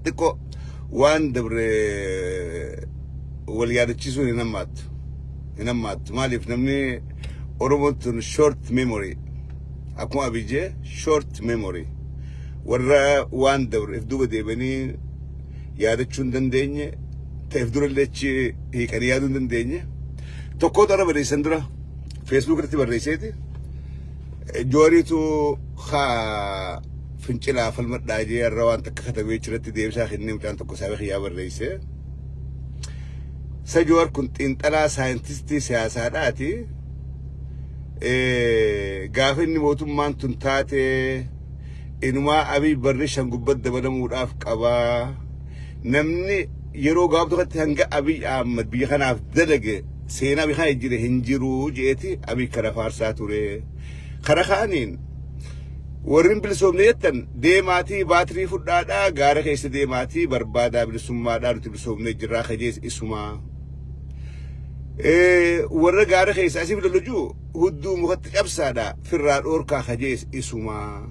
Xiqqoo waan dabre wal yaadachiisuun hin hammaattu. Hin hammaattu. Maaliif namni Oromoon tun short memory. Akkuma Abijee short memory. Warra waan dabre if duuba deebanii yaadachuu hin dandeenye ta'eef durallee achi hiiqanii yaaduu hin dandeenye. Tokkootu irra barreessan dura Facebook irratti barreesseeti. Jooriitu haa fincilaa falmadhaa jee irra waan takka katabee achirratti deebisaa kennee mucaan tokko saaba kiyyaa barreesse. Sa Jowaar kun xiinxalaa saayintistii siyaasaadhaati. Gaafa inni mootummaan tun taate inumaa Abiy barri shan gubbatti dabalamuudhaaf qabaa. Namni yeroo gabaabduu kanatti hanga Abiy Ahmad biyya kanaaf dalage seenaa biyya kana jijjiire hin jiru jeeti Abiy kana faarsaa ture. Kara kaaniin warri hin bilisoomne jettan deemaatii baatirii fudhaadhaa gaara keessa deemaatii barbaadaa bilisummaadhaa nuti bilisoomnee jirraa kajees isumaa. Warra gaara keessa asii lolojuu hudduu mukatti cabsaadha firraa dhoorkaa kajees isumaa.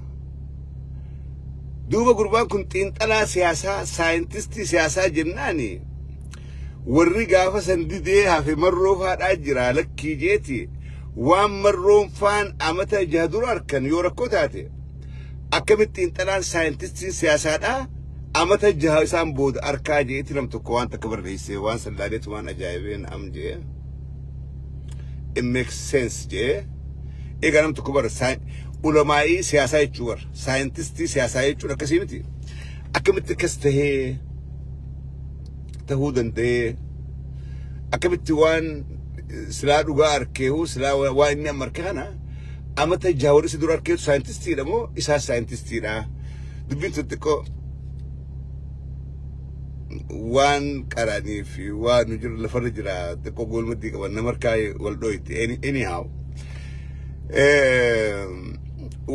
Duuba gurbaan kun xiinxalaa siyaasaa saayintistii siyaasaa jennaani warri gaafa san didee hafe marroo faadhaa jira lakkii jeeti waan marroon faan amata jaha dura harkan yoo rakkoo taate akkamitti xiinxalaan saayintistiin siyaasaadhaa amata jaha isaan booda arkaa jeeti nam tokko waan takka barreesse waan san laaleetu waan ajaa'ibeen am jee it makes sense jee egaa nam tokko bara ulamaa'ii siyaasaa jechuu bara saayintistii siyaasaa jechuun akkasii miti akkamitti akkas tahee tahuu danda'ee akkamitti waan silaa dhugaa arkeehu silaa waan inni amma arke kana amata jaha warri isa dura arkeetu saayintistiidha moo isaa saayintistiidha dubbiin tun xiqqoo waan qaranii fi waan nu jiru lafarra jira xiqqoo goolmaddii qaban nama harkaa wal dhooyte anyhow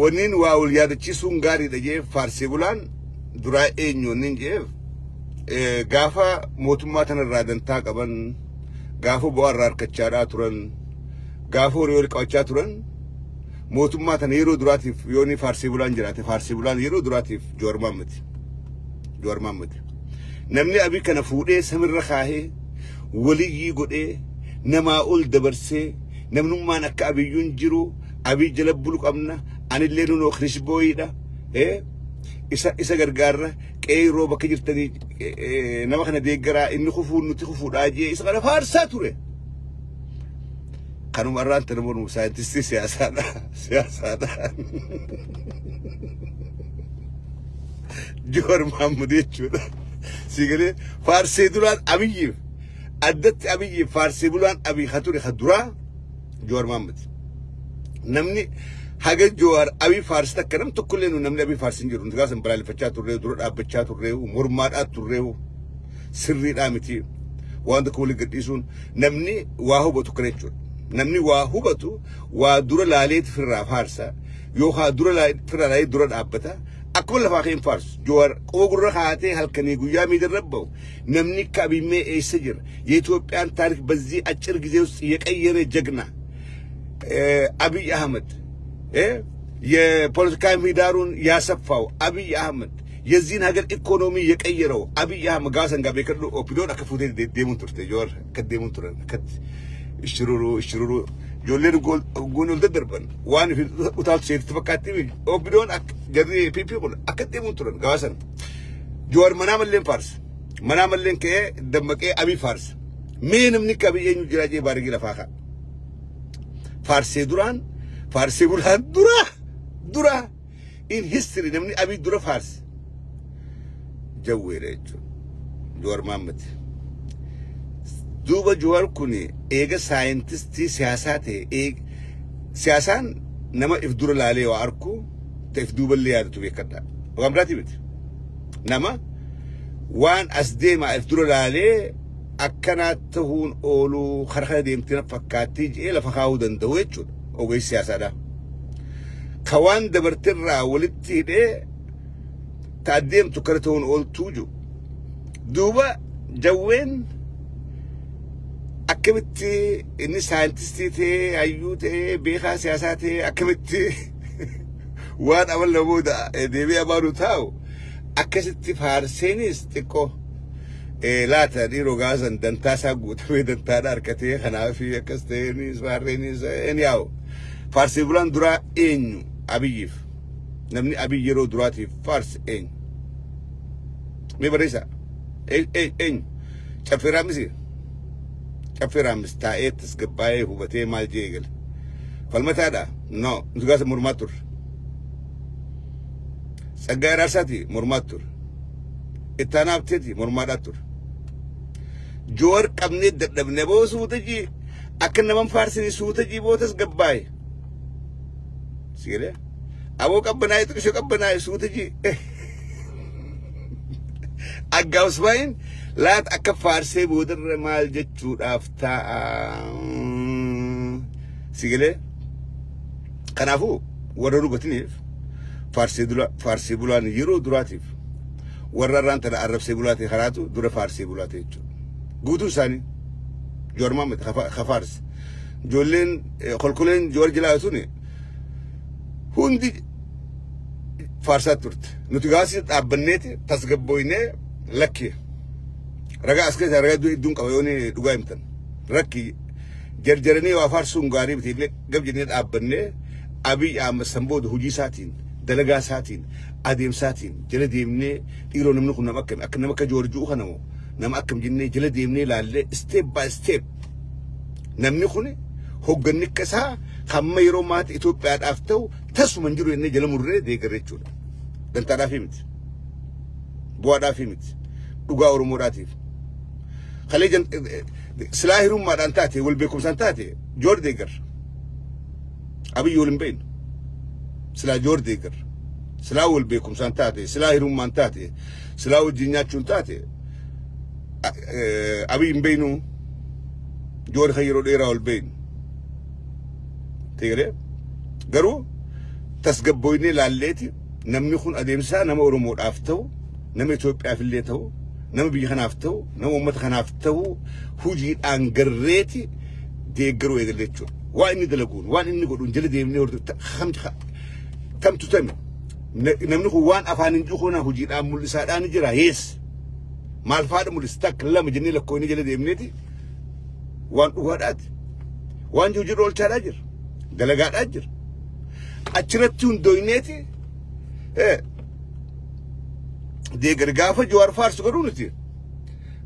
wanniin waa wal yaadachiisuun gaariidha jee faarsee bulaan duraa eenyu wanniin jeef gaafa mootummaa tanarraa dantaa qaban gaafa bu'aa irraa harkachaadhaa turan gaafa horii wal qabachaa turan mootummaa tana yeroo duraatiif yoo inni faarsee bulaan jiraate faarsee bulaan yeroo duraatiif Jawaar Mohaammed Jawaar Mohaammed namni Abiy kana fuudhee samirra kaahee waliyyii godhee namaa ol dabarsee namnummaan akka Abiyyuun jiru Abiy jala bulu qabna anillee nunoo kirishbooyiidha isa isa gargaarra qeerroo bakka jirtanii nama kana deeggaraa inni kufuun nuti kufuudhaa jee isa kana faarsaa ture. Kanuma irraan tana mormu saayintistii siyaasaadha. Siyaasaadha. Jowaar Mohaammed jechuudha. Si galee faarsee duraan Abiyyiif addatti Abiyyiif faarsee bulaan Abiy ka ture ka duraa Jowaar Mohaammed. Namni haga Jowaar Abiy faarsi takka nam tokkollee nu namni Abiy faarsi hin jiru. Nuti gaafa san balaaleffachaa turree dura dhaabbachaa turree mormaadhaa turree sirriidhaa miti. Waan tokko walii gadhiisuun namni waa hubatu kana jechuudha. Namni waa hubatu waa dura laaleeti firraa faarsa yookaan dura firraa laalee dura dhaabbata. Akkuma lafaa kee hin faarsu. Jowaar quba gurra kaa'atee halkanii guyyaa miidirra bahu namni akka Abiy mee eessa jira? የኢትዮጵያን ታሪክ በዚህ አጭር ጊዜ ውስጥ የቀየረ ጀግና አብይ አህመድ፣ የፖለቲካ ምህዳሩን ያሰፋው አብይ አህመድ፣ የዚህን ሀገር ኢኮኖሚ የቀየረው አብይ አህመድ gaafa san beekadhu OPDOn akka fuutee deemuun turte Jowaar akka deemuun turan akkatti ishururu ishururu ijoolleen goon ol daddarban waan utaaltu seetitti fakkaatti OPDOn jarri PP kun akka deemuun turan gaafa san Jowaar manaa malleen faarsa manaa malleen ka'ee dammaqee Abiy faarsa mee namni akka Abiy eenyu jira jee baarigii lafaa ka'a faarsee duraan faarsee bulaan dura dura in history namni Abiy dura faarse jawweedha jechuudha Jowaar Mohaammed. Duuba Jowaar kun eega saayintistii siyaasaa ta'e siyaasaan nama if dura laalee waa arku ta'e if duuballee yaadatu beekadha. Waan biraatii miti. Nama waan as deemaa if dura laalee akkanaa ta'uun ooluu kara kana deemtee na fakkaattii jedhee lafa kaa'uu danda'u jechuudha ogeessi siyaasaadha. Ka waan dabarterraa walitti hidhee ta deemtu kana ta'uun ooltuu jiru. Duuba jawween akkamitti inni saayintistii ta'ee hayyuu ta'ee beekaa siyaasaa ta'ee akkamitti waan amala booda deebi'ee abaanu taa'u Akkasitti faarseenis xiqqoo laata dhiiroo gaasan dantaa isaa guutamee dantaadha harkatee, kanaaf akkas ta'eenis faarreenis. Anyhow, faarsee bulaan duraa eenyu Abiyyiif? Namni Abiy yeroo duraatiif faarse eenyu? Mee barreessaa, eenyu? Caffee Raammisii. Caffee Raammis taa'ee tasgabbaa'ee hubatee maal jee eegale? Falmataadha? No, nuti gaasa mormaa turre. Tsaggaa Araarsaati? Mormaa ture. Ittaanaa Abteeti? Mormaadhaa ture. Joowar qabnee dadhabne boo suuta jii akka naman faarsini suuta jii boo tasgabbaa'e. Sigalee? Aboo qabbanaa'e, xiqishoo qabbanaa'e, suuta jii. Aggaabsmaayin laata akka faarsee boodarra maal jechuudhaaf taa'a? Sigalee? Kanaafuu warra hubatiniif faarsee bulaan yeroo duraatiif warra irraan tana arrabsee bulaate karaatu dura faarsee bulaate jechuudha. Guutuu isaanii Joowar Mohaammed ka faarse. Ijoolleen kolkoleen Joowar jalaa tuni hundi faarsaa turte. Nuti gaasii dhaabbanneeti tasgabbooynee lakki. Ragaa as keessa ragaa hedduun qaba yooni dhugaa himtan. Rakki, jarjaranii waa faarsuun gaarii miti illee gab jennee dhaabbannee Abiy Ahmad san booda hojii isaatiin, dalagaa isaatiin, adeemsaatiin jala deemnee, dhiiroo namni kun nama akkami, akka nama akka Joorjuu kana moo nama akkam jennee jala deemnee ilaallee, step by step namni kun hogganni akka isaa hamma yeroo maati Itoophiyaadhaaf ta'u tasuma hin jiru jennee jala murree deeggarre jechuudha. Dantaadhaaf miti. Bu'aadhaaf miti. Dhugaa Oromoodhaatiif. Kalee silaa hirummaadhaan taate, wal beekumsaan taate, Joor deeggarra. Abiyyi wal hin beeknu. Silaa Joor deeggarra. Silaa wal beekumsaan taate, silaa hirummaan taate, silaa wajjin nyaachuun taate, Abiyyi hin beeknu. Joor kan yeroo dheeraa wal beeknu. Teegalee garuu tasgabbooynee laalleeti namni kun adeemsaa nama Oromoodhaaf ta'u, nama Itoophiyaaf illee ta'u, nama biyya kanaaf ta'u, nama uummata kanaaf ta'u hojiidhaan garreeti deeggaruu eegalle jechuudha. Waan inni dalaguun, waan inni godhuun jala deemnee hordofu tamtu tami. Namni kun waan afaan hin jiru kana hojiidhaan mul'isaadhaan jira. Yes. Maal faadha mul'isa? Takka lama jennee lakkoofne jala deemneeti waan dhugaadhaati. Waan jiru jiru oolchaadhaa jira. Dalagaadhaa jira. Achirratti hundooyneeti deeggar. Gaafa Jawaar faarsu godhuu nuti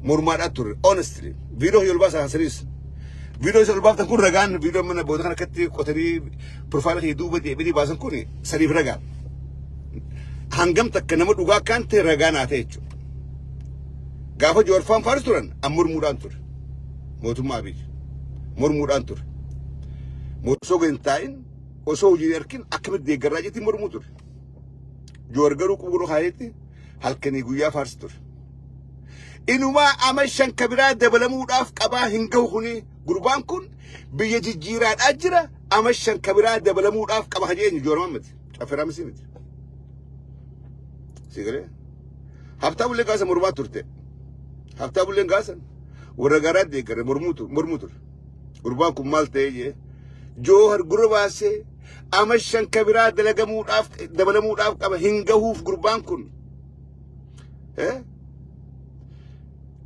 mormaadhaa turre, honestly. Viidiyoo ol baasaa saniis. Viidiyoo isa ol baaftan kun ragaan viidiyoo mana booda kan akkatti qotanii profile kee duuba deebianii baasan kun saniif ragaa. Hangam takka nama dhugaa akkaan ta'e ragaa naa ta'e jechuudha. Gaafa Jawaar faan faarsu turan an mormuudhaan ture. Mootummaa Abiyyi mormuudhaan ture. Osoo gadi hin taa'in, osoo hojii hin arkin akkamitti deeggarraa jetti mormuu ture. Jawaar garuu qubquluu kaayetti halkanii guyyaa faarsu ture. Inumaa ama 5 ka biraa dabalamuudhaaf qabaa, hin gahu kuni, gurbaan kun biyya jijjiiraadhaa jira, ama 5 ka biraa dabalamuudhaaf qaba hajee eenyu? Jawaar Mohaammed, Caffeeraa misii miti. Sigalee Haftaa Bullee gaasa mormaa turte. Haftaa Bulleen gaasa warra garaa deeggarre mormuu ture. Gurbaan kun maal ta'ee jee Joohar gurra baasee ama 5 ka biraa dalagamuudhaaf dabalamuudhaaf qaba, hin gahuuf gurbaan kun.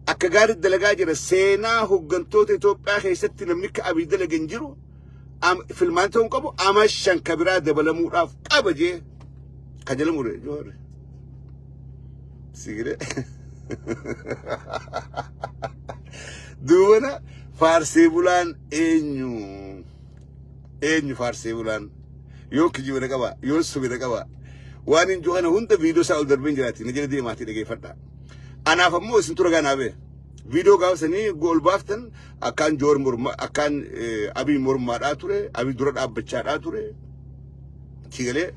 Akka gaariitti dalagaa jira. Seenaa hooggantoota Itoophiyaa keessatti namni akka Abiy dalage hin jiru. Filmaan ta'uu qabu, ama 5 ka biraa dabalamuudhaaf qaba jee ka jala mure Joohar. Sigire. Duubana faarsee bulaan eenyu? Eenyu faarsee bulaan? Yoo kijiba na qaba, yoo sobe na qaba. Waan hin jiru kana hunda viidiyoo isaa ol darbeen jiraati. Na jala deemaatii dhageeffadha. Anaaf ammoo isin tura ganaa bee. Viidiyoo gaafa sanii ol baaftan akkaan Joor morma, akkaan Abiy mormaadhaa ture, Abiy dura dhaabbachaadhaa ture. Sigalee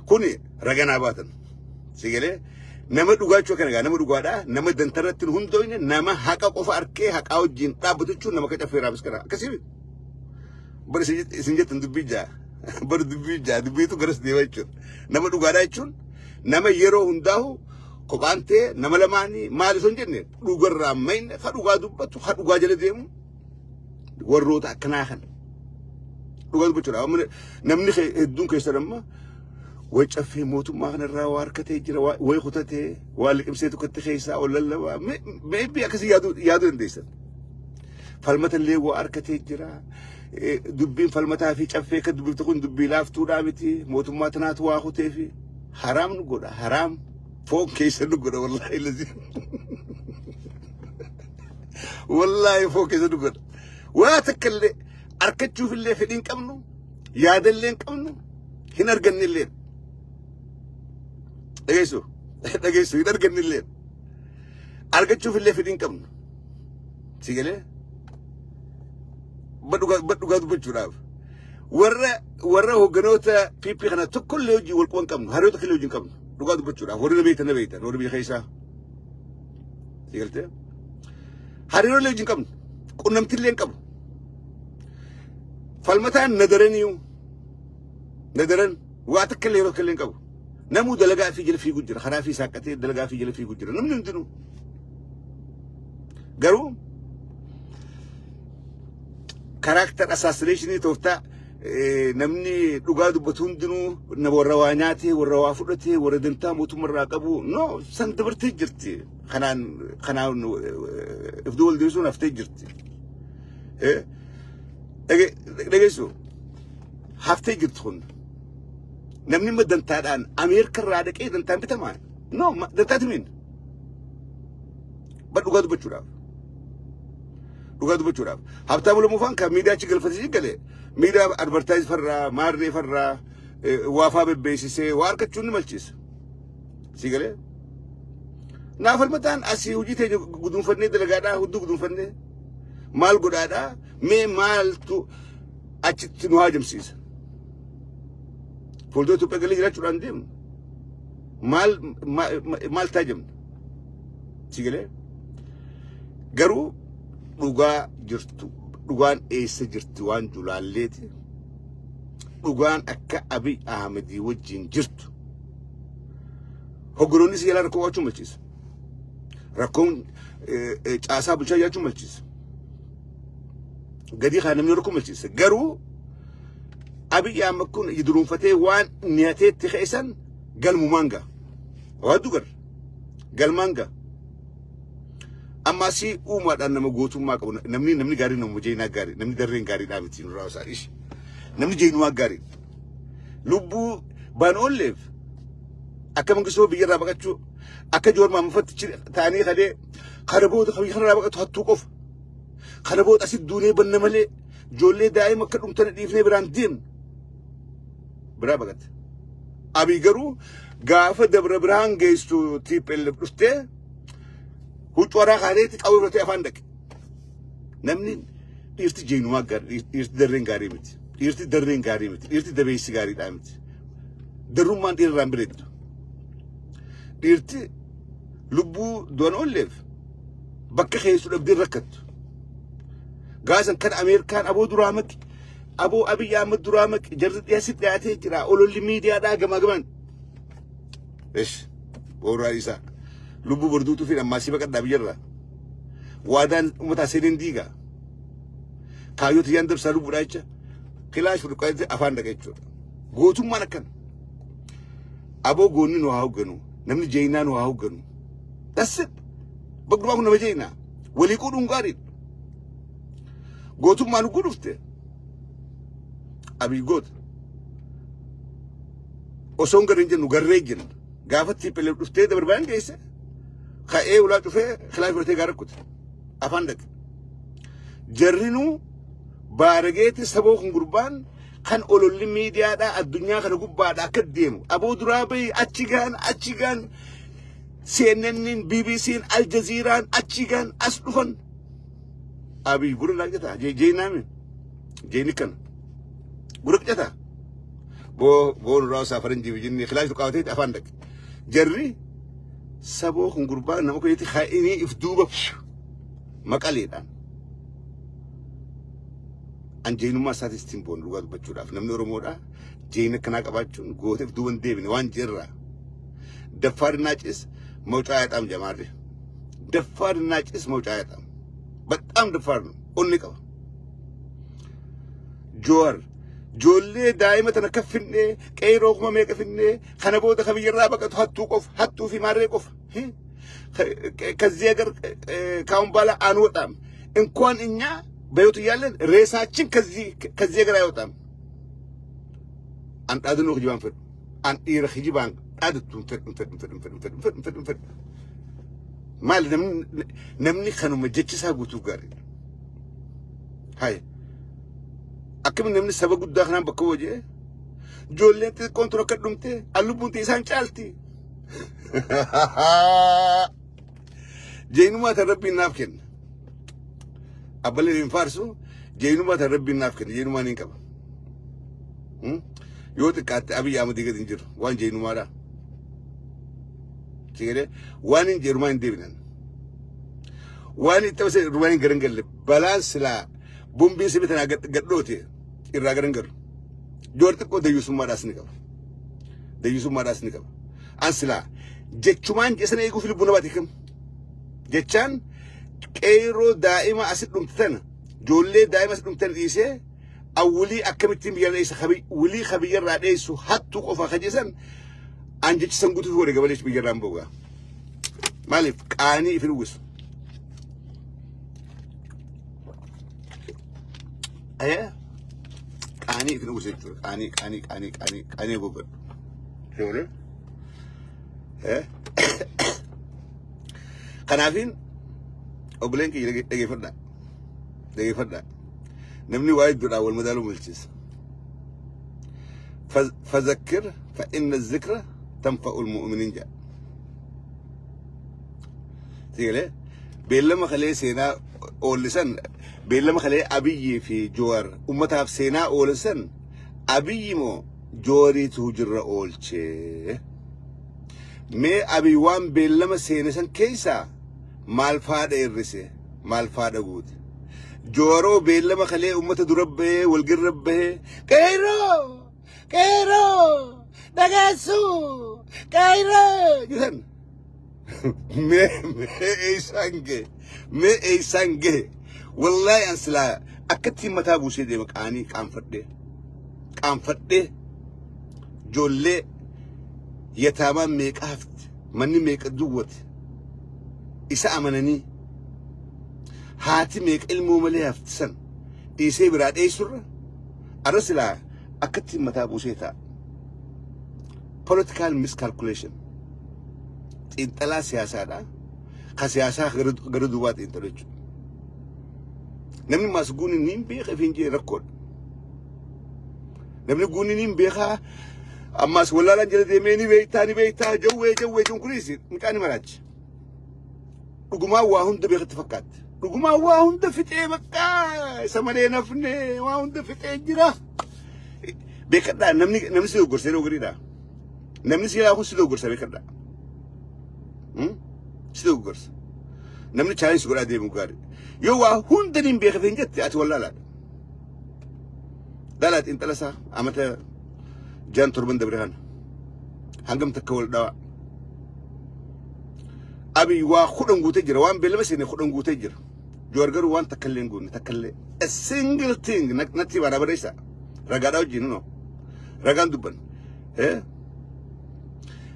kuni raganaa baatan. Sigalee nama dhugaa jechuun kana gaa nama dhugaadhaa, nama dantarratti hin hundoofne, nama haqa qofa arkee haqaa wajjin dhaabbatu jechuun nama akka Caffee Raammis kana akkasii miti. Bar isin jettan dubbii jaa. Bar dubbii jaa, dubbiitu garas deema jechuudha. Nama dhugaadhaa jechuun nama yeroo hundaahu kophaan ta'e nama lamaanii maal osoo hin jenne dhugarraa mayne, ka dhugaa dubbatu, ka dhugaa jala deemu, warroota akkanaa kana. Dhugaa dubbachuudha. Namni hedduun keessan amma Way caffee mootummaa kanarraa waa harkatee jira, way kutatee waa liqimsee tokkotti keessaa ol lallabaa, maybe akkasii yaaduu dandeessan. Falmata illee waa harkatee jira. Dubbiin falmataa fi caffee akka dubbiftu kun dubbii laaftuudhaa miti, mootummaa tanaatu waa kutee fi haraam nu godha, haraam foon keessa nu godha. Wallaahi lazii, wallaahi foon keessa nu godha. Waa takka illee argachuuf illee fedhii hin qabnu, yaada illee hin qabnu, hin arganne illee. Dhageessu, dhageessu, hin arganne illee, argachuuf illee fedhii hin qabnu. Si galee? Badhugaa dubbachuudhaaf warra hogganoota PP kana tokkollee hojii wal quban qabnu, hariiroo tokkollee hojii hin qabnu. Dhugaa dubbachuudhaaf warri na beektan na beektan, warri biyya keessaa. Si galtee? Hariiroo illee hojii hin qabnu, qunnamtii illee hin qabu. Falmataan na daraniyu, na daran waa takka illee yeroo takka illee hin qabu. Namuu dalagaa fi jala fiigu jira, karaa fi saaqqatee dalagaa fi jala fiigu jira namni hundinuu. Garuu character assassination tooftaa namni dhugaa dubbatu hundinuu na warra waa nyaatee, warra waa fudhatee, warra dantaa mootummaa qabu, no, san dabartee jirti. Kanaan ifduu wal deebisuun haftee jirti. Dhageessu, haftee jirti kun. Namni immoo dantaadhaan Ameerika irraa dhaqee dantaan bitamaa? No, dantaati min. Bar dhugaa dubbachuudhaaf. Dhugaa dubbachuudhaaf. Habtaamu Lamuu kan miidiyaa achi galfatee gale, miidiyaa advertise farraa, maarree farraa, waafaa bebbeessisee waa argachuun ni malchiisa. Si galee? Naaf falmataan asii hojii teenya guduunfannee, dalagaadhaa hudduu guduunfannee maal godhaadhaa, mee maaltu achitti nu haajamsiisa? Fuuldura Itoophiyaa galee jiraachuudhaan deemnu. Maal maal taajamna? Si galee? Garuu dhugaa jirtu, dhugaan eessa jirti waan julaalleeti. Dhugaan akka Abiy Ahmedii wajjin jirtu. Hogganoonni si jalaa rakkoo qabaachuu malchiisa. Rakkoon caasaa bulchaa jiraachuu malchiisa. Gadii kana namni rakkoo malchiisa. Garuu Abiy Ahmed kun duruunfatee waan niyateetti ka'e galmumaan ga'a. Waa dugar galmaan ga'a. Amma asii uumaadhaan nama gootummaa qabu, namni gaarii, nama jeenaa gaarii, namni darreen gaariidhaa miti nurraa isaa ishi. Namni jeenumaa gaarii. Lubbuu baan oolleef akka Mangistuu biyyarraa baqachuu, akka Joor Maamufatti ta'anii kadee kana booda biyya kanarraa baqatu hattuu qofa. Kana booda asitti duunee banna malee ijoollee daa'ima akka dhumtana dhiifnee biraan deemnu. Biraa baqate. Abiy garuu gaafa Dabra Birhaan geessu TPLF dhuftee huccuu haraa kaateetti qawwee fudhatee afaan dhaqe. Namni dhiirti jeenumaa gaarii, dhiirti darreen gaarii miti. Dhiirti darreen gaarii miti. Dhiirti dabeessi gaariidhaa miti. Darrummaan dhiirarraan bireettu. Dhiirti lubbuu du'an oolleef bakka keessu dhabdee rakkattu. Gaasan kan Ameerikaan aboo duraa maqi, aboo Abiy Ahmed duraa maqi, jarri dhiyaasi dhiyaatee jira, ololli miidiyaadhaa gamaa gamaan. Esh, booraa isaa lubbuu borduutu fi ammaa si baqadhaa biyyarraa. Waadaan uummataa seeneen diigaa. Kaayyoo tiyyaan dabsaa lubbuudhaa jecha kilaash fudhaqee afaan dhaqa jechuudha. Gootummaan akkana. Aboo goonni nu haa hoogganu. Namni jeenaa nu haa hoogganu. That's it. Bakka kun nama jeenaa. Walii quudhuun gaariidha. Gootummaan ugguu dhufte. Abiy goota. Osoo hin gareen jennu garree jenna. Gaafa TPLF dhuftee dabarbaan geesse ka'ee ulaa cufee kilaash fudhatee gaara kute. Afaan dhaqe. Jarrinuu baarageetti saboo kun gurbaan kan ololli miidiyaadhaa addunyaa kana gubbaadha akka deemu aboo duraa bahi, achi gaan, achi gaan, CNN'n, BBC'n, Al Jazeeraan achi gaan as dhufan. Abiy gurra laaqataa jeenaami jeeni kana gurra qicataa boo boo nurraa isaa faranjii fi jinni kilaash qabatee afaan dhaqe. Jarri saboo kun gurbaan nama kuyeeti ka'inii if duuba maqaleedhaan. An jeenummaa isaatis ittiin boonu. Dhugaa dubbachuudhaaf namni Oromoodha. Jeena akkanaa qabaachuun gooteef duuba hin deebine waan jirra. ደፋርና ጭስ መውጫ አያጣም ጀማሪ፣ ደፋርና ጭስ መውጫ አያጣም። በጣም ደፋር ነው። onni qaba. Joowar Joollee daa'ima tana akka finnee qeeroo kuma meeqa finnee kana booda ka biyyarraa baqatu hattuu qofa hattuu fi maarree qofa. ከዚህ ሀገር ካሁን በኋላ አንወጣም። እንኳን እኛ በህይወት እያለን ሬሳችን ከዚህ ሀገር አይወጣም። An dhaadannoo kijibaan fedhu. An dhiira kijibaan dhaadattu hin fedhu hin fedhu hin fedhu hin fedhu hin fedhu hin fedhu hin fedhu. Maali namni kanuma jechi isaa guutuu gaariidha. Haya. Akkamiin namni saba guddaa kanaan bakka bu'a jee ijoolleen xixiqqoon tun akka dhumte an lubbuun ta'e isaan caalti. Jeenumaa tan rabbiin naaf kenna. Abbalee hin faarsu jeenumaa tan rabbiin naaf kenna jeenumaa niin qaba. Yoo xiqqaatte Abiy Ahmad gadi hin jiru waan jeenumaadha. Sigalee waan hin jeerumaa hin deebinan. Waan itti tapha rumaan hin garan galle balaan silaa bombiin sibi tanaa gadhoote irraa garan galu. Joor xiqqoo dayyuusummaadhaas ni qaba. Dayyuusummaadhaas ni qaba. An silaa jechumaan jesan eeguuf lubbuu namaati kam. Jechaan qeerroo daa'ima asit dhumte tana ijoollee daa'ima asit dhumte tana dhiisee awwilii akkamittiin biyya dheessa wilii ka biyyarraa dheessu hattuu qofa ka jesan an jechi san guutuu fi gabalee biyyarraan bogaa. Maaliif qaanii ifin uwwisu. Qaanii ifin uwwisu jechuudha. Qaanii qaanii qaanii qaanii qaanii gogodhu. Jechuudha. Kanaafiin obboleen kiyya dhageeffadhaa. Dhageeffadhaa. Namni waa hedduudhaan wal madaaluu malchiisa. Fazakkir fa inna zikra tanfa'ul mu'minin jedha. Sigalee beellama kalee seenaa oollisan beellama kalee Abiyyii fi Jowaar ummataaf seenaa oollisan Abiyyi moo Joowariitu hujirra oolchee. Mee Abiy waan beellama seene san keessaa maal faadha hir'ise maal faadha guute. Jowaroo beellama kalee ummata dura bahee walgirra bahee qeerroo qeerroo dhageessuu qeerroo jedhan. Mee eessaan gahe mee eessaan gahe wallaahi an silaa akkattiin mataa buusee deema qaanii qaanfadhee qaanfadhee ijoollee yataamaan meeqa hafte manni meeqa duwwate isa amananii haati meeqa ilmoo malee hafte san dhiisee biraa dheessurra arra silaa akkattiin mataa buusee ta'a. Political miscalculation. Xiinxalaa siyaasaadha. Ka siyaasaa gara duubaa xiinxalu jechuudha. Namni maas guunni niin beeka ifiin jee rakkoodha. Namni guunni niin beekaa ammaas wallaalaan jala deemee ni beektaa ni beektaa jawwee jawwee jechuun kunis mucaa ni maraacha. Dhugumaan waa hunda beekatti fakkaatti. Dhugumaan waa hunda fixee bakka isa malee nafne waa hunda fixee jira. Beekadhaa namni si dogoggorsa yeroo gariidha. Namni si kun si dogoggorsa beekadhaa. Si dogoggorsa. Namni challenge si godhaa deemu gaarii. Yoo waa hunda niin beekate hin jette ati wallaalaadha. Dhalaa xiinxala isaa amata jaan torban dabre kana. Hangam takka wal dhawaa. Abiy waa 10 guutee jira. Waan beellama seene 10 guutee jira. Jowaar garuu waan takka illee hin guunne takka illee. A single thing natti himaa na barreessaa. Ragaadhaa wajjin no. Ragaan dubban.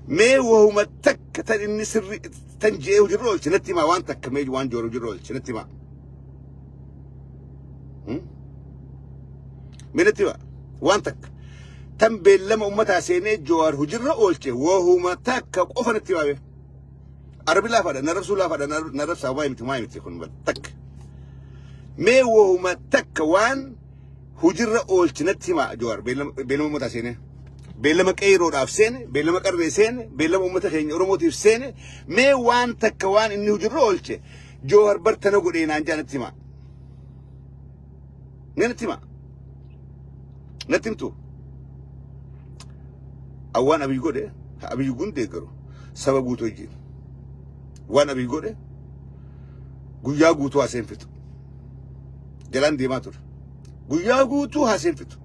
Mee wahuma takka tan inni sirri tan je'ee hojirra oolche natti himaa waan takka mee waan Jowaar hojirra oolche natti himaa. Mee natti himaa waan takka. Tan beellama ummataa seenee Jowaar hojirra oolche wahuma takka qofa natti himaa mee. Arabi laafaadha, na rabsuu laafaadha, na rabsaa waa miti waa miti kun takka. Mee wahuma takka waan hujirra oolchi natti himaa Jawaar beellama uummataa seenee. Beellama qeeyroodhaaf seene, beellama qarree seene, beellama uummata keenya Oromootiif seene, mee waan takka waan inni hujirra oolche Jawaar bartana godhee naan jaa natti himaa. Mee natti himaa. Natti himtu. Awwaan Abiy godhe, Abiy kun deeggaru saba guutuu wajjin. Waan Abiy godhe guyyaa guutuu haaseen fixu. Jalaan deemaa ture. Guyyaa guutuu haaseen fixu.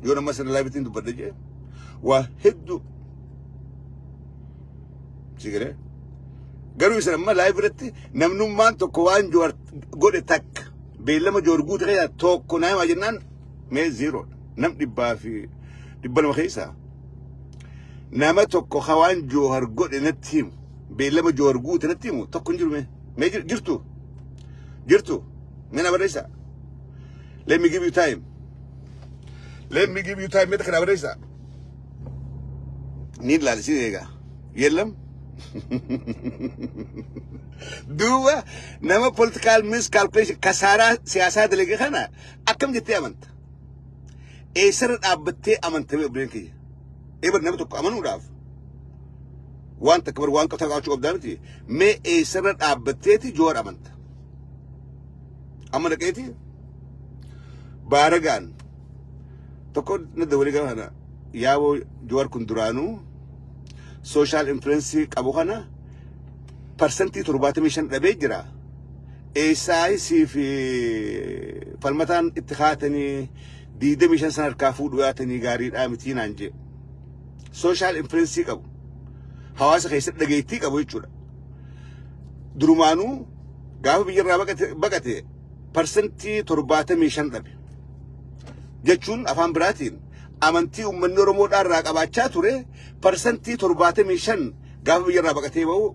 Yoo nama sana laabitiin dubbadha jee waa hedduu si galee. Garuu isin amma live irratti namnummaan tokko waan Jowaar godhe takka beellama Jowaar guute keessaa tokko naa himaa jennaan mee zeroodha. Nam 100fi 200 keessaa nama tokko ka waan Joohar godhe natti himu, beellama Joohar guute natti himu tokko hin jiru mee. Mee jirtu? Jirtu? Mee na barreessaa. Let me give you time. Let me give you time. Mee takka na barreessaa. Ni ilaali sin eega. Yeellam. Duuba nama political miscalculation kasaaraa siyaasaa dalage kana akkam jettee amanta? Eessarra dhaabbattee amanta mee obboleen kiyya? Eebar nama tokko amanuudhaaf waan takka bar waan qabtaa qabaachuu qabdaa miti. Mee eessarra dhaabbatteeti Joowar amanta? Amma dhaqeeti baaragaan tokko na dabalee gama kana yaaboo Joowar kun duraanuu social influence qabu kana 75% dhabee jira. Eessaayisii fi falmataan itti kaatanii 25 sana harkaa fuudhuu yaatanii gaariidhaa mitii naan jee. Social influence qabu. Hawaasa keessatti dhageettii qabu jechuudha. Durumaanuu gaafa biyyarraa baqate 75% dhabe. Jechuun afaan biraatiin amantii uummanni Oromoodhaa irraa qabaachaa ture 75% gaafa biyyarraa baqatee bahu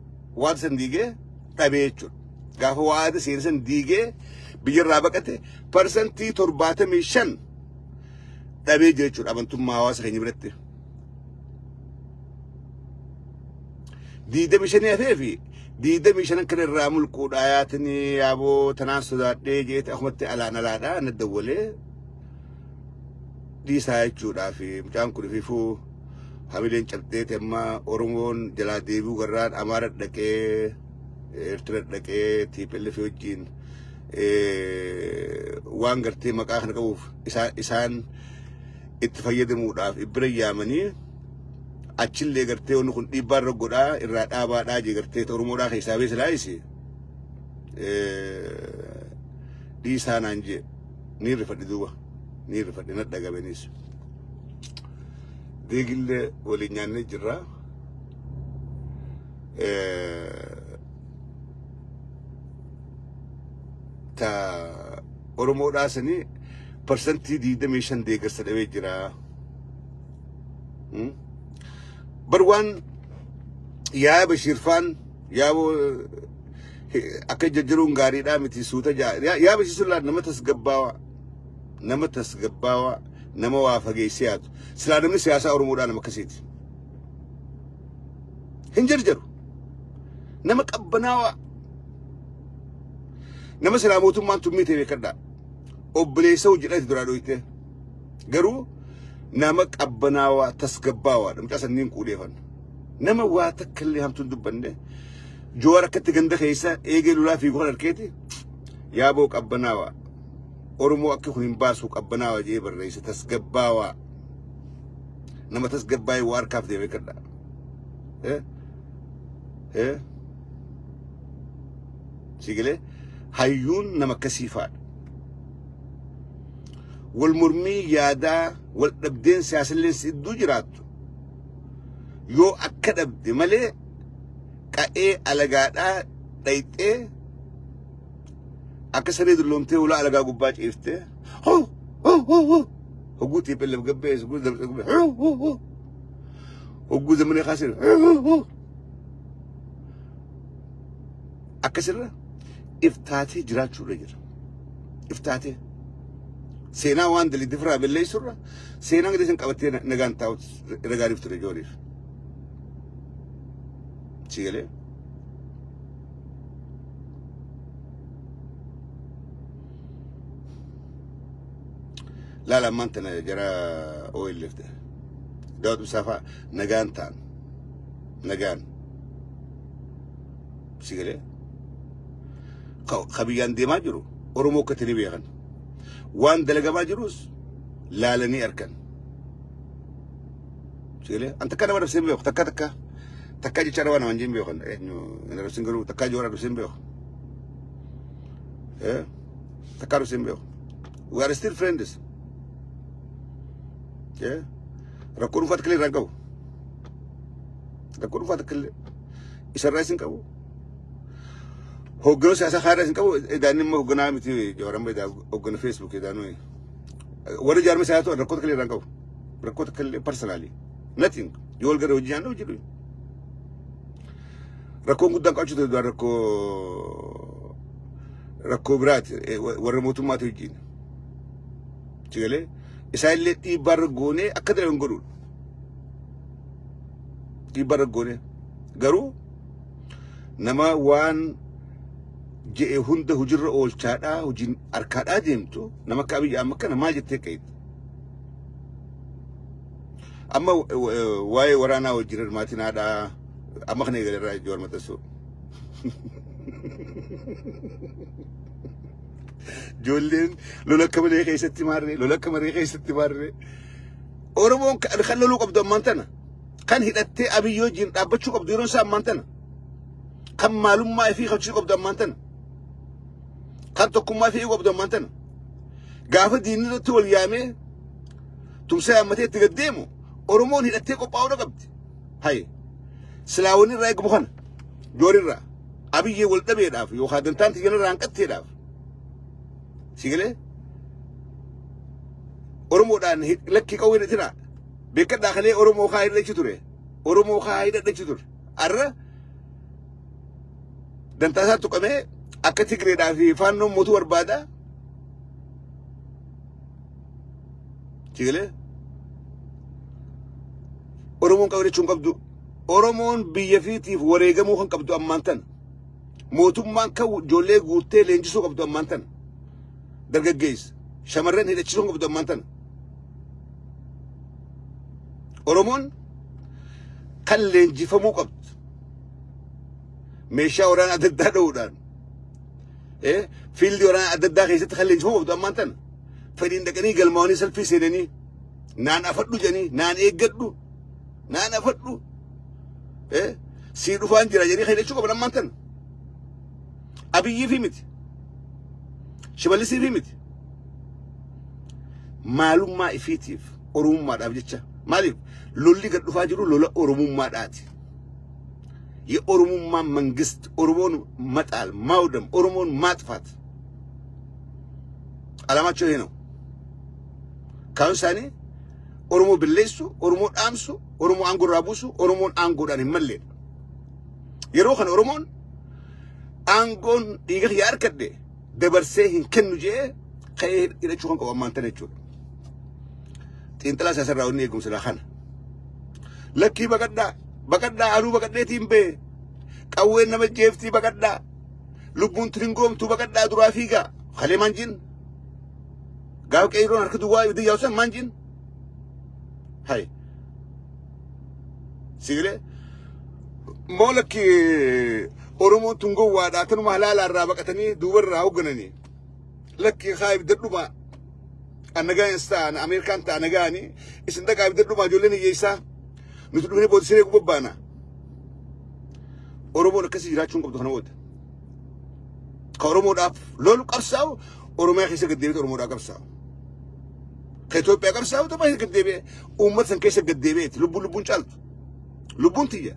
waan san diigee dhabee jechuudha. Gaafa waada seena san diigee biyyarraa baqate 75% dhabee jira jechuudha amantummaa hawaasa keenya biratti. 25 hafee fi 25 kana irraa mulquudhaa yaatanii yaaboo tanaan sodaadhee jeete akkumatti alaan alaadhaa na dawwalee dhiisaa jechuudhaa fi mucaan kun ififuu hamileen cabxeeti amma Oromoon jalaa deebi'uu garraan Amaara dhaqee Eertira dhaqee TPLF wajjin waan gartee maqaa kana qabuuf isaan itti fayyadamuudhaaf ibbira yaamanii achillee gartee wanni kun dhiibbaa irra godhaa irraa dhaabaadhaa jee gartee Oromoodhaa keessaa beesa laayisi dhiisaa naan jee ni rifadhe duuba ni rifadhe na dhagabenis deegillee waliin nyaannee jirra. Ta Oromoodhaa sanii 25% deeggarsa dhabee jira. Bar waan yaa Bashiir faan yaa akka jajjaruun gaariidhaa miti suuta jaa yaa Bashiir sun laa nama tasgabbaawaa nama tasgabbaawaa nama waa fageessee yaadu silaa namni siyaasaa Oromoodhaa nama akkasiiti. Hin jarjaru. Nama qabbanaawaa nama silaa mootummaan tummii ta'e beekadhaa. Obboleessa hojjedhati duraa dhoyte. Garuu nama qabbanaawaa tasgabbaawaadha. Mucaa sanniin quudheefan. Nama waa takka illee hamtuun dubbanne. Joowar akkatti ganda keessa eegee lolaa fiigu kan harkeeti. Yaaboo qabbanaawaa. Oromoo akka kun hin baasu qabbanaawaa jedhee barreesse tasgabbaawaa. Nama tasgabbaa'ee waa harkaaf deeme beekadhaa. Eh? Eh? Si galee hayyuun nama akkasii faadha. Wal mormii yaadaa wal dhabdeen siyaasallee si idduu jiraattu yoo akka dhabde malee qa'ee alagaadhaa dhayxee akka saree dulloomtee ulaa alagaa gubbaa ciiftee hoo hoo hoo hoo hogguu TPLF gabbee hogguu dabse gubbee hoo hoo hoo hogguu zamanee kaasee hoo hoo hoo akkasirra iftaatee jiraachuurra jira. Iftaatee seenaa waan dalii difiraa belleessurra seenaa gadi isin qabattee nagaan taa'utu irra gaariif ture jooriif. Si galee? Laala ammaan tana jara OLF ta'e. Daawud Ibsaa fa'a nagaan ta'an. Nagaan. Si galee? Ka biyyaan deemaa jiru Oromoo akka ta'e ni beekan. Waan dalagamaa jirus laalanii arkan. Si galee? An takka nama arrabsee hin beeku. Takka takka. Takka jecha arrabaa namaan jeen beekan. Eenyu hin arrabsin garuu takka joora arrabsee hin beeku. Takka arrabsee hin beeku. We are still friends. Rakkoo dhuunfaa takka illee irraa hin qabu. Rakkoo dhuunfaa takka illee isarraa isin qabu. Hoogganuu siyaasaa kaarraa isin qabu. Edaa inni immoo hoogganaa miti Jawaar amma edaa hooggana Facebook edaa nuyi. Warra jaarma isaa ta'an rakkoo takka illee irraa hin qabu. Rakkoo takka illee personally. Nothing. Yoo wal gara hojii nyaannu hojii dhuyi. Rakkoon guddaan qabachuu ta'e duraan rakkoo biraati warra mootummaati wajjin. Sigalee isaan illee dhiibbaa irra goonee akka dalagan godhuudha. Dhiibbaa irra goonee garuu nama waan je'e hunda hujirra oolchaadhaa hojiin harkaadhaa deemtu nama akka Abiyyi Ahmad kana maal jettee qeeyte? Amma waa'ee waraanaa wajjin hirmaatinaadhaa amma kana eegalerraa Jawaar maxxansuu. Ijoolleen lola akka malee keessatti maarree lola akka malee keessatti maarree. Oromoon kan loluu qabdu ammaan tana. Kan hidhattee Abiyyi wajjin dhaabbachuu qabdu yeroon isaa ammaan tana. Kan maalummaa ifii kabachuu qabdu ammaan tana. Kan tokkummaa ifii qabdu ammaan tana. Gaafa diinni irratti wal yaamee tumsa yaammatee itti gad deemu Oromoon hidhattee qophaa'uu qabdi. Haye. Silaa wanni irraa eegamu kana. Joorirraa. Abiyyee wal dhabeedhaaf yookaan dantaan tiyyan irraa hanqatteedhaaf. Si galee? Oromoodhaan lakkii qawwee hidhatinaa. Beekadhaa kalee Oromoo kaa hidhachi ture. Oromoo kaa hidhachi ture. Arra dantaa isaa tuqamee akka Tigreedhaa fi faannoon mootuu barbaada. Si galee? Oromoon qawwee hidhachuu hin qabdu. Oromoon biyya fiitiif wareegamuu kan qabdu ammaan tana. Mootummaan kan ijoollee guuttee leenjisuu qabdu ammaan tana. Dargaggeessa shamarran hidhachisuu kan qabdu ammaan tana. Oromoon kan leenjifamuu qabdu. Meeshaa waraanaa adda addaa dha'uudhaan. Fiildii waraanaa adda addaa keessatti kan leenjifamuu qabdu ammaan tana. Fedhiin dhaqanii galmaa'anii salfii seenanii naan afadhu jedhanii naan eeggadhu naan afadhu sii dhufaan jira jedhanii kan hidhachuu qaban ammaan tana. Abiyyii fi miti. Shimallisii fi miti. Maalummaa ifiitiif Oromummaadhaaf jecha maaliif lolli gad dhufaa jiru lola Oromummaadhaati. የኦሮሙማ መንግስት ኦሮሞን መጣል፣ ማውደም፣ ኦሮሞን ማጥፋት ዓላማቸው ይሄ ነው። Kaayyoon isaanii Oromoo balleessu, Oromoo dhaamsu, Oromoo aangoo irraa buusu, Oromoon aangoodhaan hin malleedha. Yeroo kana Oromoon aangoon dhiiga kiyya harkadhe dabarsee hin kennu jedhee ka'ee hidhachuu kan qabu ammaan tana jechuudha. Xiinxalaa siyaasaa irraa wanni eegumsa kana. Lakkii baqadhaa, baqadhaa anuu baqadheetiin bee qawween nama jeeftii baqadhaa lubbuun tun hin goomtuu baqadhaa duraa fiigaa kalee maan jin gaafa qeeyroon harka duwwaa ibidda yaa'u san maan jin hay sigilee moo lakki Oromoon tun gowwaadha tanuma halaala irraa baqatanii duuba irraa hooggananii lakki haa ibidda dhumaa an nagaan ta'a Ameerikaan ta'a nagaani isin dhaqaa ibidda dhumaa ijoolleen hiyyeessaa nuti dhufnee booda siree gubabbaana. Oromoon akkasii jiraachuu hin qabdu kana booda. Ka Oromoodhaaf lolu qabsaa'u Oromiyaa keessa gad deebi'ee Oromoodhaaf qabsaa'u. Ka Itoophiyaa qabsaa'u Itoophiyaa keessa gad deebi'ee uummata san keessa gad deebi'eeti lubbuun lubbuun caaltu. Lubbuun tiyya.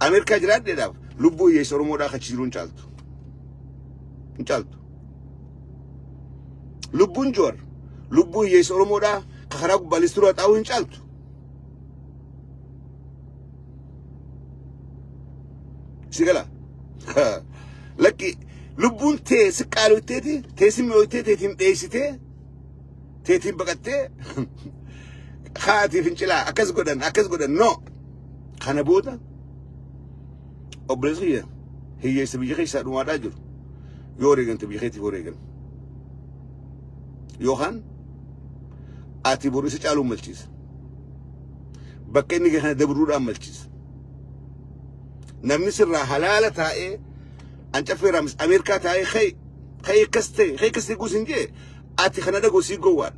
Ameerikaa jiraadheedhaaf lubbuu hiyyeessa Oromoodhaa achi jiru hin caaltu. Hin caaltu. Lubbuun Joowar lubbuu hiyyeessa Oromoodhaa ka karaa gubbaa listiroo xaa'uu hin caaltu. Si gala. Lakki lubbuun tee si qaaloyteeti tee si mi'ooytee teetiin dheessitee teetiin baqattee haatii fincilaa akkas godhan akkas godhan no. Kana booda obboleessi kiyya hiyyeessa biyya keessaa dhumaadhaa jiru yoo wareegamte biyya keetiif wareegame. Yookaan ati boru isa caaluun malchiisa. Bakka inni gahe kana dabruudhaan malchiisa. Namni sirraa halaala taa'ee an caffee raamis Ameerikaa taa'ee ka'e ka'e akkas ta'e ka'e akkas ta'e guus hin jee ati kana dhagoo sii gowwaadha.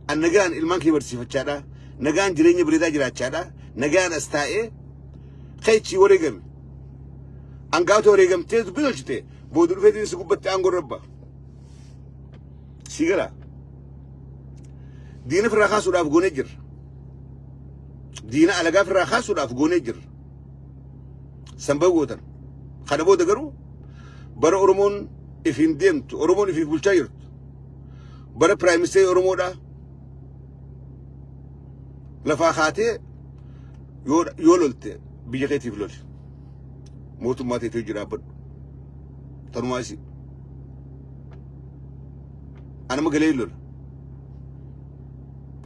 An nagaan ilmaan kee barsiifachaadha. Nagaan jireenya bareedaa jiraachaadha. Nagaan as taa'ee ka'e chii wareegame. An gaafata wareegamtee dubbii tolchite booda dhufeetiin si gubbatti aangoo rabba. Si gala. Diina firraa kaasuudhaaf goonee jirra. Diina alagaa firraa kaasuudhaaf goonee jirra. Sanba gootan. Kana booda garuu bara Oromoon ifiin deemtu, Oromoon ifiif bulchaa jirtu. Bara Prime Minister Oromoodhaa lafaa kaatee yoo lolte biyya keetiif loli. Mootummaa teetii hojii dhaabbadhu. Tanumaa isi. Anama galee hin lola.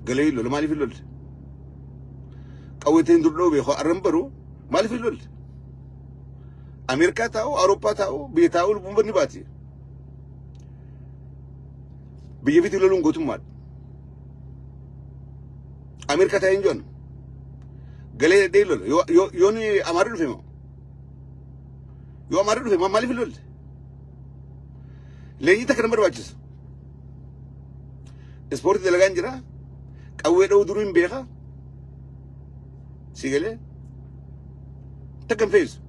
Galee hin lola maaliif hin lolle? Qawwee ta'in dur dhoobe arran baru maaliif hin lolle? Ameerikaa taa'u, Awurooppaa taa'u, biyya taa'u lubbuun ni baati. Biyya fitii loluun gootummaadha. Ameerikaa taa'ee hin jiran. Galee dhadhee lola. Yoo ni Amaarri dhufe moo? Yoo Amaarri dhufe maaliif hin lolle? Leenjii takka nama barbaachisa. Ispoortii dalagaan jira. Qawwee dha'uu duruu hin beeka. Si galee? Takka hin feesu.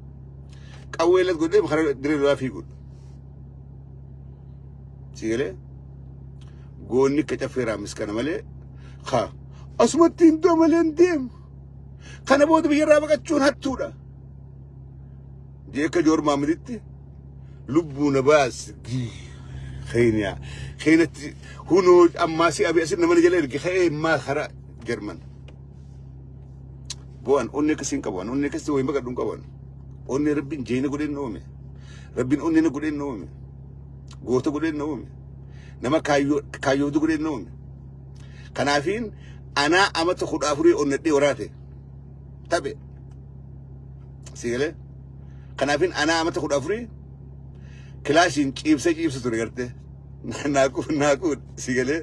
Qawwee las godhee karaa diree lolaa fiiguudha. Si galee? Goonni akka caffee raamis kana malee haa asumatti hin du'a malee hin deemu. Kana booda biyyarraa baqachuun hattuudha. Jee akka Joor Maamaditti lubbuu na baas Keeniyaa. Keenyatti hunoo ammaa si abii asin nama na jala erge ka'ee maal karaa Jarman. Bo'an onnee akkasii hin qabu. Onnee akkasii wayii baqadhu hin qabu. Onnee rabbiin jeena godheen na uume. Rabbiin onnee na godheen na uume. Goota godheen na uume. Nama kaayyootu godheen na uume. Kanaafiin anaa amata 14 onnadhee waraate. Taphe. Si galee? Kanaafiin anaa amata 14 kilaashiin ciibsee ciibsu ture gartee. Naaquu naaquu si galee?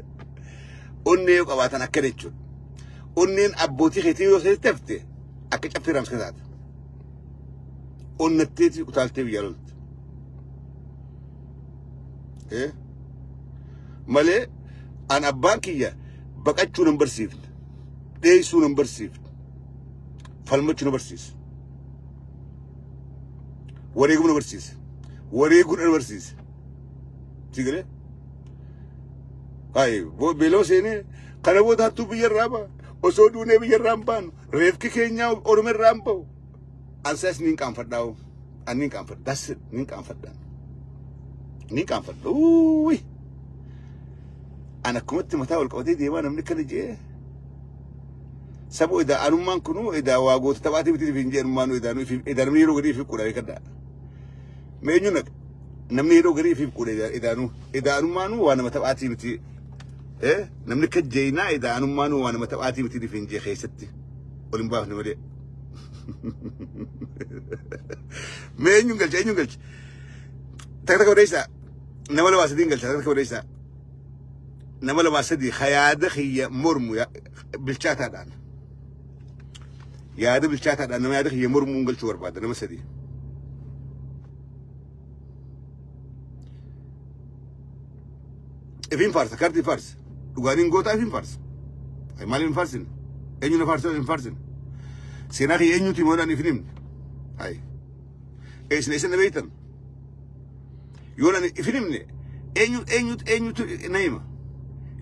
Onnee yoo qabaatan akkana jechuudha. Onneen abbootii keetii yoo keessatti hafte akka caffee raamsa taata. Onnatteeti utaaltee biyyaa lolte. Malee an abbaan kiyya baqachuu nan barsiifne. Dheessuu nan barsiifne. Falmachuu na barsiise. Wareeguu na barsiise. Wareeguu na barsiise. Si galee? Hayi beeloo seenee kana booda hattuu biyya irraa ba'a. Osoo duunee biyya irraa hin baanu. Reefki keenyaa Oromoo irraa hin bahu. Ansaas niin qaanfadhaa hoo. An niin qaanfadha. That's it. Niin qaanfadha. Niin qaanfadha. Uuyi. An akkumatti mataa ol qabatee deemaa namni akkana jee. Sabo edaa anummaan kunuu edaa waa goota taphaatii miti hin jee anummaan edaa edaa namni yeroo gadii fi quudha beekadha. Mee eenyu naqa? Namni yeroo garii fi quudha edaanuu edaa anummaanuu waa nama taphaatii miti. Eh namni akka jeynaa edaa anummaanuu waa nama taphaatii miti hin jee keessatti ol hin baafne malee. Mee eenyuun galcha eenyuun galcha? Takka takka odeessaa nama lamaa sadiin galcha takka takka odeessaa. Nama lamaa sadii ka yaada kiyya mormu bilchaataadhaan. Yaada bilchaataadhaan nama yaada kiyya mormuun galchuu barbaada nama sadii. Ifiin faarsa kaartii faarsa. Dhugaaniin gootaa ifiin faarsa. Maaliif hin faarsine? Eenyu na faarsa hin faarsine? Seenaa kiyya eenyuti himuudhaan ifin himne? Hayi. Eesna isin na beektan? Yoon ani ifin himne eenyu eenyutu eenyutu na hima?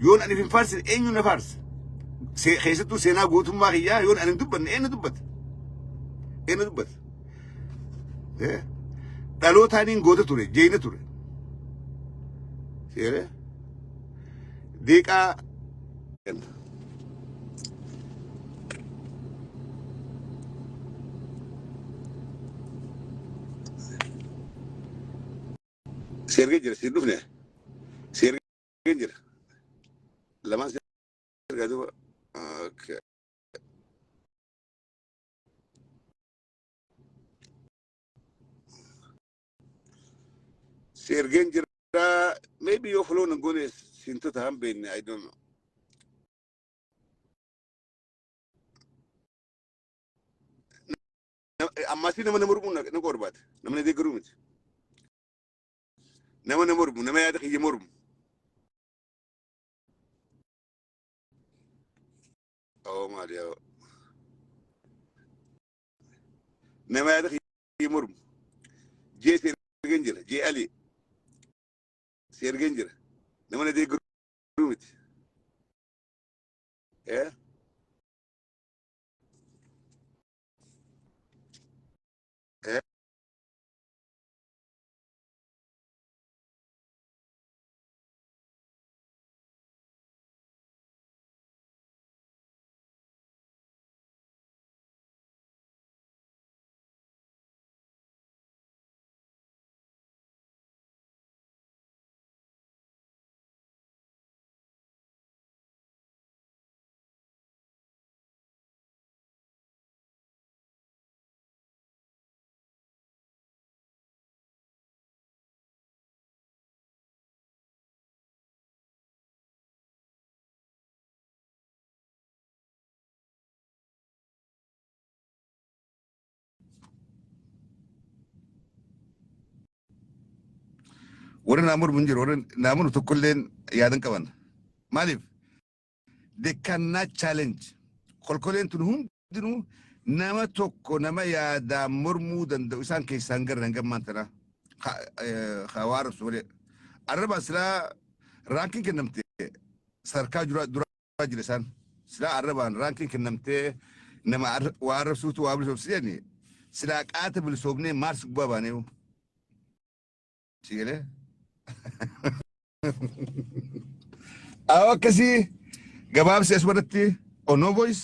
Yoon ani ifin faarsine eenyu na faarsa? Keessattuu seenaa gootummaa kiyyaa yoon ani hin dubbanne eenyu dubbata? Eenyu dubbata? Dhalootaaniin goota ture, jeeyna ture. Seeree? Deeqaa Si ergee jira, si dhufne. Si ergee jira. Lamaan si ergaa duuba. Okay. Si ergeen jira. Maybe yoo follow nan goone siintota han beekne I don't know. Ammaasii nama nama mormuu na qorbaate. Nama na deeggaruu miti. Nama na mormu, nama yaada kiyya mormu. Oo maali yaa. Nama yaada kiyya mormu. Jee si ergeen jira. Jee Ali si ergeen jira. Nama na deeggaruu miti. Eh? Eh? Warri naa mormu hin jiru. Warri naa mormu tokkolleen yaadan qaban. Maaliif? They cannot challenge. Kolkoleen tun hundinuu nama tokko nama yaadaan mormuu danda'u isaan keessaa hin garre hanga ammaan tanaa. Ka waa arrabsu malee. Arrabaan silaa raankiin kennamte sadarkaa duraa jira isaan. Silaa arrabaan raankiin kennamtee nama waa arrabsuutu waa bilisoomsi jedhani silaa qaata bilisoomnee maars gubbaa baaneeyu. Si galee? Awwa akkasii gabaabsi asumarratti on no voice.